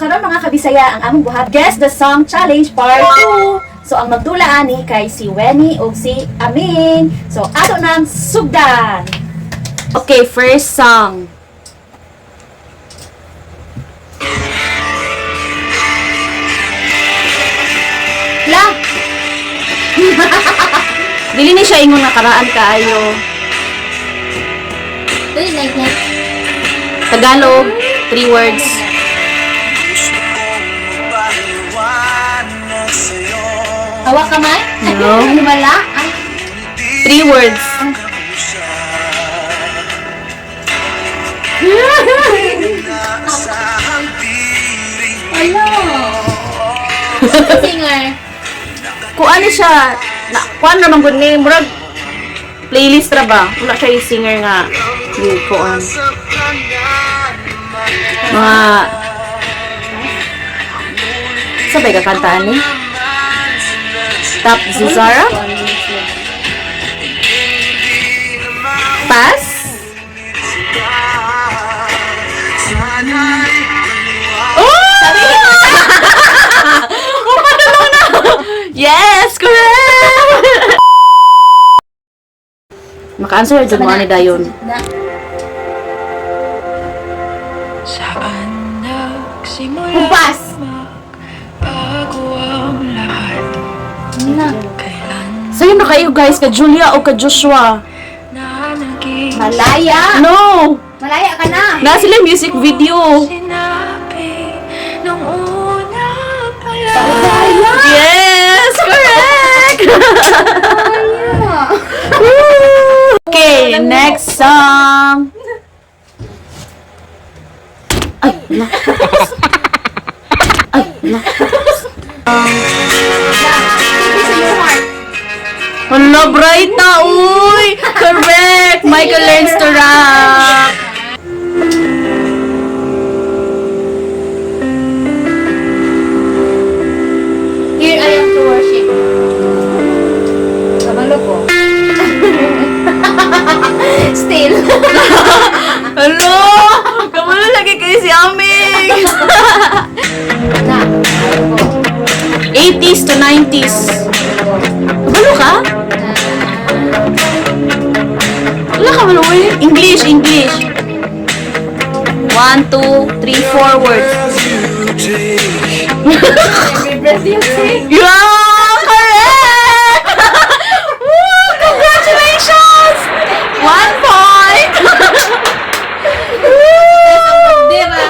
Karon, mga kabisaya, ang among buhat, Guess the Song Challenge Part 2. So ang magdula ani kay si Wenny ug si Aming. So ato nang sugdan. Okay, first song. La! Dili ni siya ingon nga karaan kaayo. Dili like that. Tagalog, three words. Hawak kamay? No. Wala? Ay, Three words. wala. Singer. Kung ano siya, na, kuan naman gud ni, murag playlist ra ba? Wala siya yung singer nga. Di kuan. Mga sabay ka kantaan ni? Top Zuzara? Pass? Oh! Umadalo na! Yes! Correct! Maka-answer jud mo ani dayon. Na. Saan nagsimula Kumpas! Magbago ang lahat? Na. Kailan Sayo na kayo, guys, ka Julia o ka Joshua? na naging Malaya! No! Malaya ka na! Na sila music video. Sinabi nung una pa lang? Yes! Correct! Okay, next song. Ay, na. Ay, na. Take me to your heart. Hala, bright na, uy! Correct! Michael Learns to Rock! Here I am to worship. Kabalo ko. Still. Hello! Kamulo lagi kayo si Aming! Na. Ayaw ko. 80s to 90s. Kabalo ka? Wala ka malo eh. English, English. One, two, three, four words. Every breath you take. Yeah! Correct! Woo! Congratulations! 1 point! Dira.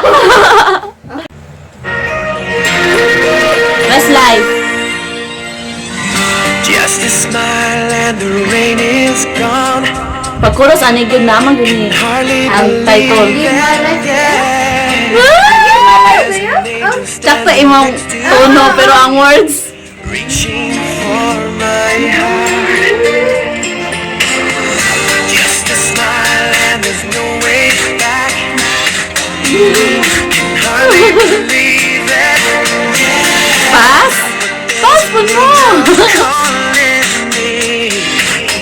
Westlife. Just a smile and the rain is gone. Pagkuros, ano yun naman yun eh. Hardly Ang title. Give my life. Tsakta imong tono pero ang words. Reaching for my heart. Just a smile and there's no way back. Can hardly believe it. Pass? Pass po mo! Calling me.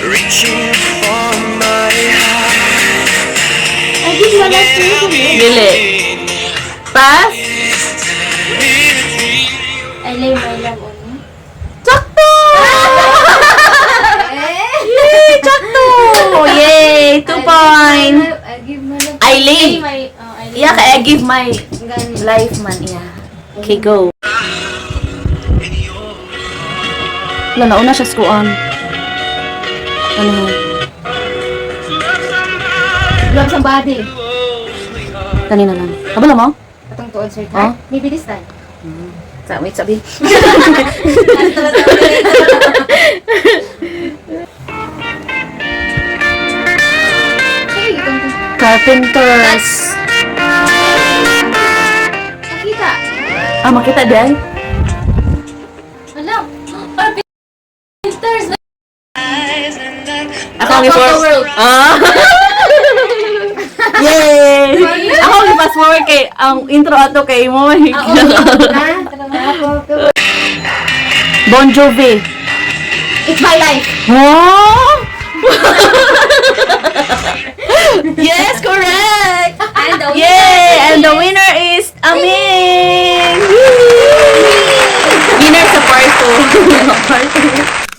Reaching for my heart. I give my life to you. Dili. Pass? I lay my love on you. Tsakto! Yay! Tsakto! Yay! 2 point! I give my love. I lay. My, oh, I lay. Yeah, kaya I give my Gani. life man. Yeah. Okay, go. Wala, nauna siya sa kuan. Ano? Love somebody. Kanina lang. Kabalo mo? Atong tuod, sir. Oh? Maybe this time. Sa, wait, sabi. Hey, itong Carpenters. Nakita. Ah, makita di ay? Wala. Carpenters. Ako ang Top of the i-for- world. Ah! Yay! Ako ang i-fast forward kay ang intro ato kay mo. Ah, Top of the world. Bon Jovi. It's my life. Oh! Yes, correct! And the Yay! And the winner is Aming! Part 2.